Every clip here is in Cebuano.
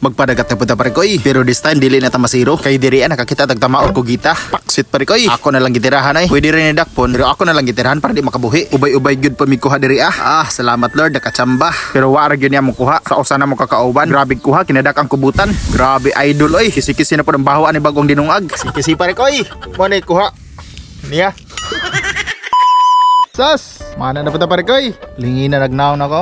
Magpadagat na punta, parekoy. Pero this time dili na ta masiro. Kay diri nakakita tag tamaor ko gita. Paksit, parekoy. Ako na lang gitirahan ay. Pwede rin ni dakpon, pero ako na lang gitirahan para di makabuhi. Ubay-ubay gyud pa mi kuha diri ah. Ah, salamat Lord, nakachamba. Pero wa ra gyud niya mo kuha. Sa usa na mo kakauban. Grabe kuha, kinadak ang kubutan. Grabe, idol oy. Kisi-kisi na po ang baho ani bagong dinungag. Kisi parekoy. Mo ni kuha. Niya. Sas, mana na punta, parekoy? Lingi na nagnaon ako.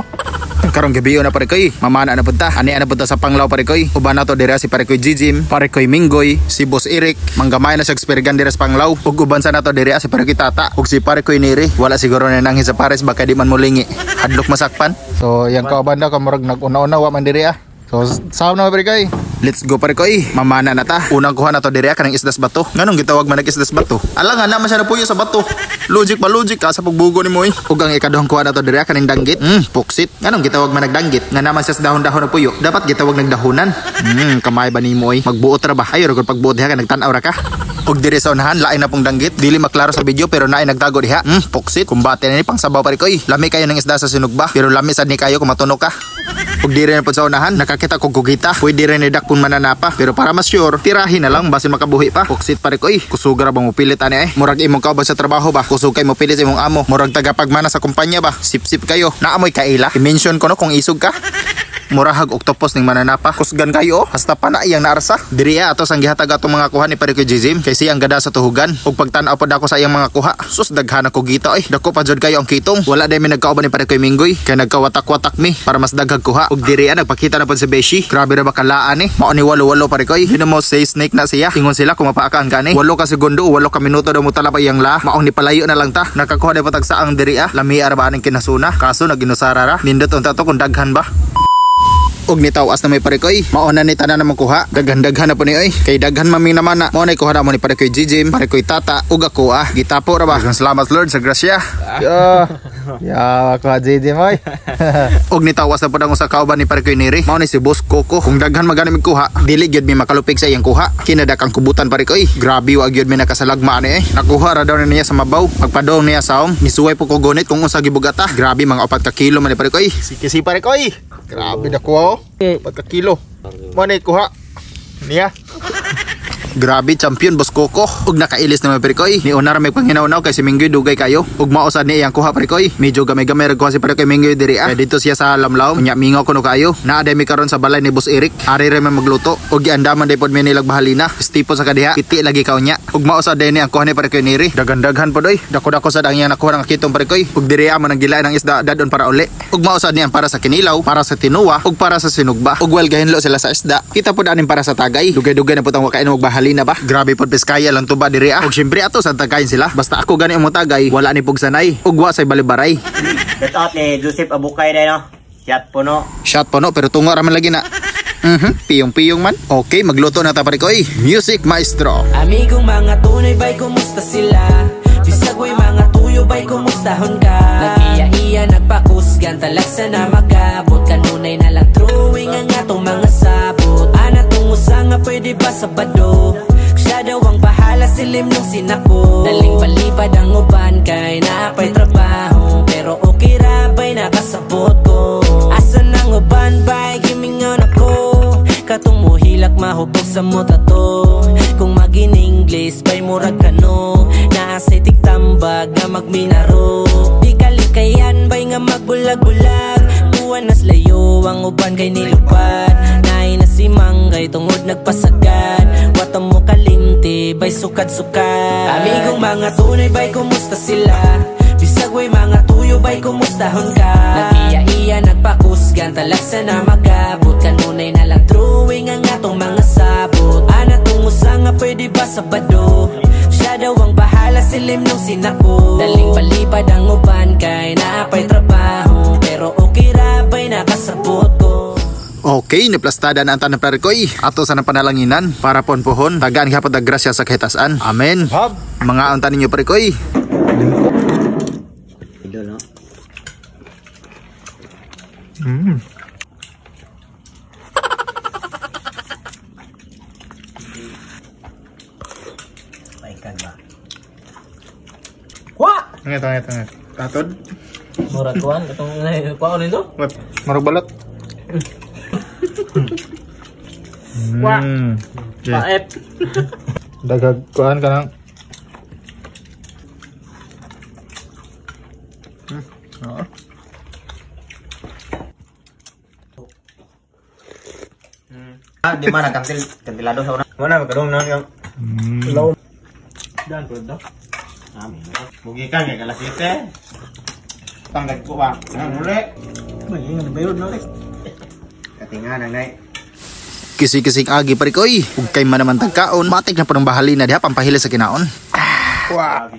Karong gabi na, parekoy, mamana na punta. Ani na punta sa Panglao, parekoy. Uban nato dira si parekoy Jijim, parekoy Minggoy, si Boss Eric, manggamay na siya speargun dira sa Panglao. Ug uban sa nato dira si parekoy Tata ug si parekoy Neri. Wala siguro na nanghin sa pares baka di man mulingi. Hadlok masakpan. So, yang kauban daw kamurag nag-una-una wa man diri ah. So, sawa na, parekoy. Let's go, parekoy. Mamana na ta. Unang kuha na to diri kanang isdas bato. Nganong gitawag man isdas bato? Ala nga naman siya napuyo sa bato. Logic pa logic ka sa pagbugo ni mo eh. Ug ang ikaduhang kuha na to diri kaning danggit. Puksit. Nganong gitawag man nagdanggit? Nga naman siya sa dahon-dahon na puyo. Dapat gitawag nagdahonan. Kamay ba nimo oy? Magbuot ra ba? Ayo ra pagbuot diha ka nagtan-aw ra ka. Ug diri sa unahan lain na pong danggit. Dili maklaro sa video pero naay nagtago diha. Puksit. Kumbate na ni pang sabaw, parekoy. Lami kayo ng isda sa sinugba pero lami sad ni kayo kung matuno ka. Ug diri na pod sa unahan nakakita kog kugita. Pwede rin ni dakpon mananapa pero para mas sure, tirahin na lang basin makabuhi pa. Puksit, parekoy. Kusog ra ba mo pilit ani eh. Murag imong kauban sa trabaho ba? Kusog kay mo pilit sa imong amo. Murag tagapagmana sa kumpanya ba? Sip-sip kayo. Naamoy kaila. I-mention ko no kung isog ka. Murahag octopus ning mananapa. Kusgan kayo oh. Hasta pa na iyang naarsa. Diri ato sang gihatag atong mga kuha ni parekoy Jizim kay siyang gada sa tuhugan. Ug pagtan-aw pod ako sa iyang mga kuha. Sus, daghan ako gita oy. Dako pa jud kayo ang kitong. Wala day mi nagkauban ni parekoy Minggoy kay nagkawatak-watak mi para mas daghag kuha. Ug diri nagpakita na pod si Beshi. Grabe ra ba kalaan eh. Mao ni walo-walo, parekoy. Hino mo say snake na siya. Ingon sila kung mapaakaan ka ni. 8 ka segundo o 8 ka minuto daw mo talap iyang la. Maong nipalayo na lang ta. Nakakuha day patag saang diri ah. Lami ra ba aning kinasuna. Kaso naginusara ra. Nindot unta to kung daghan ba. Og nitawas na may parekoy. Mao na ni tanan na makuha. Daghan-daghan na po ni oy. Kay daghan mami naman na. Mao na kuha na mo ni parekoy Jijim, parekoy Tata, ug ako ah. Gitapo ra ba. Daghang salamat Lord sa grasya. Ya, ya ako Jijim oy. Og nitawas na po ang usa kauban ni parekoy Neri. Mao ni si Boss Coco. Kung daghan magani mig kuha, dili gyud mi makalupig sa iyang kuha. Kinadak ang kubutan, parekoy. Grabe, wa gyud mi nakasalagma ani eh. Nakuha ra daw na niya sa mabaw. Pagpadong niya sa om, nisuway po ko gunit kung unsa gibugata. Grabe, mga 4 ka kilo man ni parekoy. Kisi parekoy. Grabe na kuha oh. 4 ka kilo. Mo ni kuha. Niya. Grabe, champion Boss Coco. Ug nakailis na parekoy. Ni una ra may panginaw kay si Minggoy dugay kayo. Ug mao sad ni iyang kuha, parekoy. Medyo gamay-gamay ra kuha si parekoy Minggoy diri ah. Kay dito siya sa Lamlaw. Unya mingaw kuno kayo. Naa day mi karon sa balay ni Boss Eric. Ari ra may magluto. Ug giandaman day pod mi nilag bahalina. Stipo sa kadiha. Piti lagi ka unya. Ug mao sad day ni ang kuha ni parekoy Neri. Daghan-daghan pod oy. Dako-dako sad ang iyang nakuha ng kitong, parekoy. Ug diri amo nang gilain ang isda dadon para uli. Ug mao sad ni ang para sa kinilaw, para sa tinuwa, ug para sa sinugba. Ug well gahinlo sila sa isda. Kita pod aning para sa tagay. Dugay-dugay na pud ang wakain og bahalina ba. Grabe pod piskaya lang tuba diri ah. Ug syempre ato sa tagayin sila. Basta ako gani ang tagay, wala ni pugsanay. Ug wa say balibaray. Shout out ni Joseph Abukay dahil no. Shot po no. Shot po no, pero tungo ra man lagi na. Piyong-piyong man. Okay, magluto na ta, parekoy. Music maestro. Amigong mga tunay ba'y kumusta sila? Bisag way mga tuyo ba'y kumustahon ka? Nag-iya-iya nagpakusgan talaksa na magabot. Kanunay na lang drawing ang atong mga sabot. Ana tungo sa nga pwede ba Sabado? Siya daw ang bahala silim nung sinako. Daling palipad ang uban kay naapay trabaho. Pero okay ra ba'y nakasabot ko? Asa nang uban ba'y gimingaw na ko? Katong mohilak mahubog sa mota to. Kung magin English ba'y murag kano? Naasay tigtambag nga magminaro. Di kalikayan ba'y nga magbulag-bulag. Tuwan nas layo ang uban kay nilupad. Naay na si Manggay tungod nagpasagad. Wata mo kalimti ba'y sukad-sukad. Amigong mga tunay ba'y kumusta sila? Bisag way mga tuyo ba'y kumustahon ka? Nag-iya-iya nagpakusgan talaksa na magabot. Kanunay na lang drawing ang atong mga sabot. Ana tungo sa nga pwede ba Sabado? Siya daw ang bahala silim nung sinako. Daling palipad ang uban kay naapay trabaho. Pero okay ra ba'y nakasabot ko? Okay, niplastada na ang tanan, parekoy. Ato sa panalanginan para pon pohon. Tagaan gihapon tag grasya sa kahitasan. Amen. Hab. Mga unta ninyo, parekoy. Idol no. Paikan ba? Wa! Ngit, ngit, ngit. Tatod. Murag kuan katong kuan nito. What? Marag balat. Paep. Dagag kuan ka nang. Oo. Ah, di mana kantil kantilado sa una. Wala magkarong na yung Dan po do. Bugi ka kay alas 7. Tanggal ko ba? Ang uli. Katinga nang nay. Kisi-kising agi pare koy. Ug kay man naman tagkaon, matik na punong bahali na diha pampahili sa kinaon. Wah.